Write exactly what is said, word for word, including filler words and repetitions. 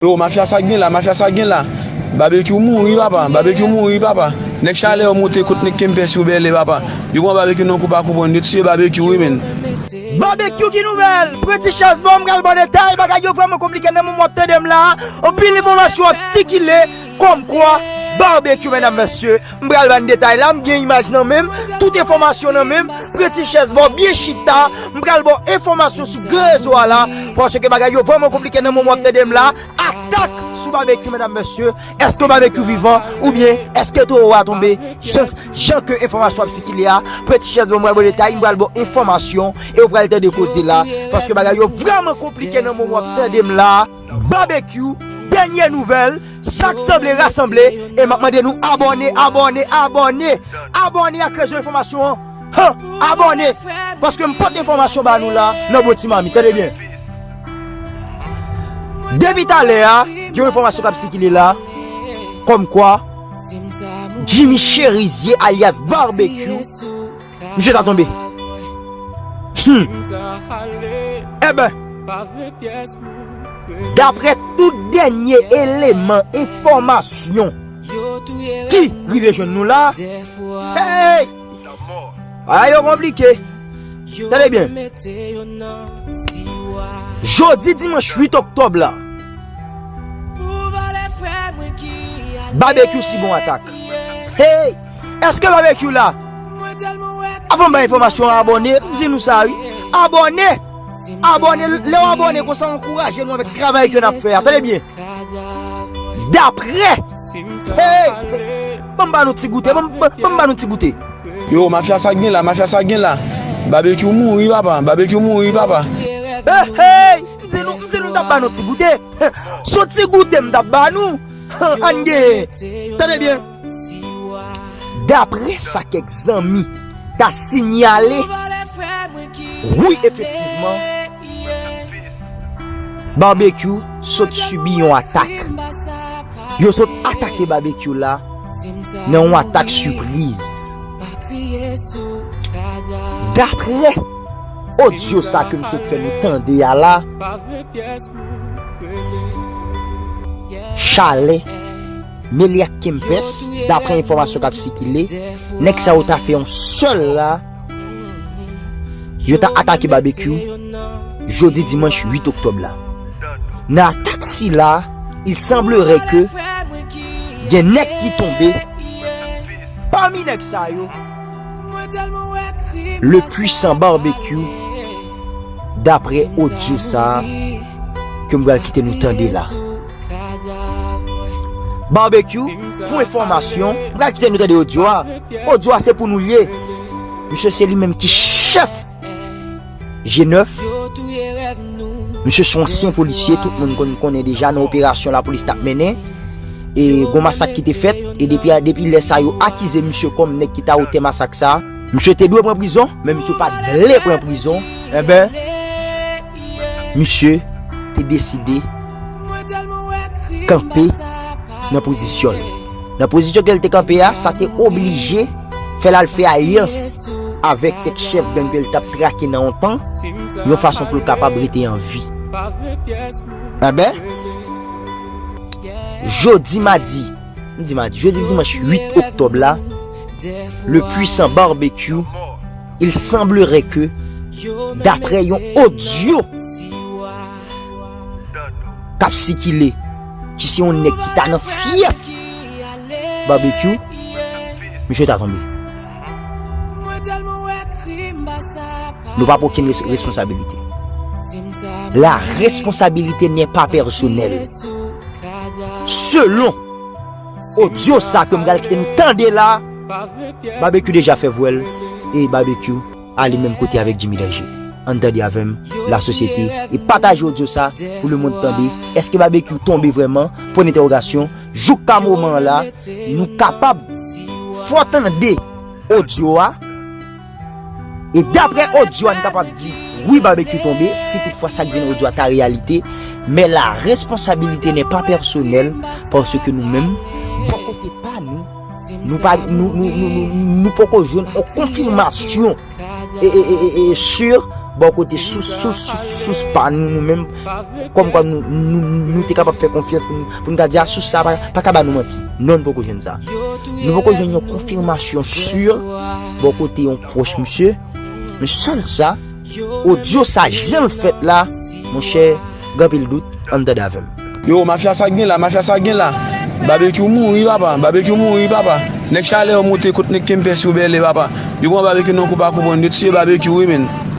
Yo, mafya sa k gen la, mafya sa k gen la. Babekyou mouri papa, Babekyou mouri papa. Nèg chalè yo monte kot nèg Kempès yo bèlè papa. Yo pran Babekyou nan kou pa konprann, yo tiye Babekyou wi menn. Babekyou ki nouvèl, pran ti chèz ba m, m pral ba w detay, bagay yo vrèman konplike nan moman w ap tande m la. Anpil enfòmasyon ap sikile, kòmkwa Babekyou, medam mesye, m pral ba n detay la, m gen imaj nan men m, tout enfòmasyon nan men m, pran ti chèz ba w, byen chita, m pral ba w enfòmasyon sou gran rezo a la, paske bagay yo vrèman konplike nan moman w ap tande m la. Atak sou Babekyou, medam mesye, èske Babekyou vivan oubyen èske towo a tonbe? Jan, jan ke enfòmasyon ap sikile a, pran ti chèz ba m, m pral ba w detay, m pral ba w enfòmasyon e w pral tande koze la, paske bagay yo vrèman konplike nan moman w ap tande m la. Babekyou, dènye nouvèl, sa k sanble rasanble, e m ap mande nou abòne, abòne, abòne, abòne ak rezo enfòmasyon an. Han, abòne, paske m pote enfòmasyon ba nou la nan bon ti mamit, tande byen. Depi talè a, gen yon enfòmasyon k ap sikile la, kòmkwa Jimmy Cherizier alyas Babekyou, misye ta tonbe. Hmm. Enben, daprè tout dènye eleman enfòmasyon ki rive jwenn nou la, hey! Bagay yo konplike. Tande byen. Jodi dimanch uit oktòb la, Babekyou sibi yon atak. Hey! Èske Babekyou la? Avan m bay enfòmasyon an, abòne, m di nou sa wi. Abòne! Abòne, lè w abòne konsa, ankouraje nou avèk travay ke n ap fè a. Tande byen. Daprè, hey! Ban m ba nou ti goute, ban m, ban, ban m ba nou ti goute. Yo, mafya sa gen la, mafya sa gen la. Babekyou mouri papa, Babekyou mouri papa. Hey, hey! M di nou, m di nou m t ap ba nou ti goute. Se yon ti goute m t ap ba nou. Ann genyen. Tande byen. Daprè sa kèk zanmi ta sinyale, wi, efektivman, Babekyou sot sibi yon atak. Yo sot atake Babekyou la nan yon atak sipriz. Daprè odyo sa ke m sot fè nou tande a la, chalè mele ak Kempès, daprè enfòmasyon k ap sikile, nèg sa yo ta fè yon sèl la, yo ta atake Babekyou jodi dimanch uit oktòb la. Nan atak sila, il semblerait que gen nèg ki tonbe. Pami nèg sa yo, le puissant Babekyou, daprè odyo sa ke m pral kite nou tande la. Babekyou, pou enfòmasyon, m pral kite nou tande odyo a. Odyo a se pou nou l ye. Misye se li menm ki chèf G nèf. Misye se yon ansyen polisye, tout moun konn konnen deja nan operasyon lapolis t ap mennen. E gon masak ki te fèt, e depi, depi lè sa yo akize misye kòm nèg ki ta otè masak sa. Misye te dwe pran prizon, men misye pa t vle pran prizon. Enben, misye te deside kanpe nan pozisyon l. Nan pozisyon ke l te kanpe a, sa te oblije fè l al fè alyans avèk kèk chèf gang ke l t ap trake nan yon tan, yon fason pou l kapab rete an vi. Enben, jodi madi, m di madi, jodi dimanch uit oktòb la, le puissant Babekyou, il semblerait que, daprè yon odyo k ap sikile, ki se yon nèg ki ta nan fyèf Babekyou, misye ta tonbe. Nou p ap okenn res-, responsabilite. La responsabilité n'est pas personnelle. Selon odyo sa ke m pral kite nou tande la, Babekyou deja fè vwèl e Babekyou ale menm kote avèk Jimmy Danger. Ann tande avè m, lasosyete, e pataje odyo sa pou lemonn tande. Èske Babekyou tonbe vrèman? Pwen entèwogasyon. Jouka moman an la, nou kapab fò tande odyo a. E daprè odyo a, n kapab di, wi, Babekyou tonbe, si toutfwa sa k di nan odyo a ta reyalite. Men la responsabilité n'est pas personnelle, paske nou menm, bò kote pa nou, nou pa, nou, nou, nou, nou, nou poko jwenn yon konfimasyon e, e, e, e, e, sur bò kote sous, sous, sous, sous pa nou, nou menm, kòmkwa nou, nou, nou te kapab fè konfyans pou n, pou n ka di, a, sous sa pa, pa ka ba nou manti. Non, n poko jwenn sa. Nou poko jwenn yon konfimasyon si bò kote yon pwòch misye, men sèl sa, odyo sa jan l fèt la, monchè, gen anpil dout, ann tande avè m. Yo, mafya sa k gen la, mafya sa k gen la. Babekyou mouri, papa, Babekyou mouri, papa. Nèg Chalè yo moute kot nèg Kempès yo bèlè, papa. Yo pran Babekyou nan kou pa konprann, yo tiye Babekyou, wi, menn.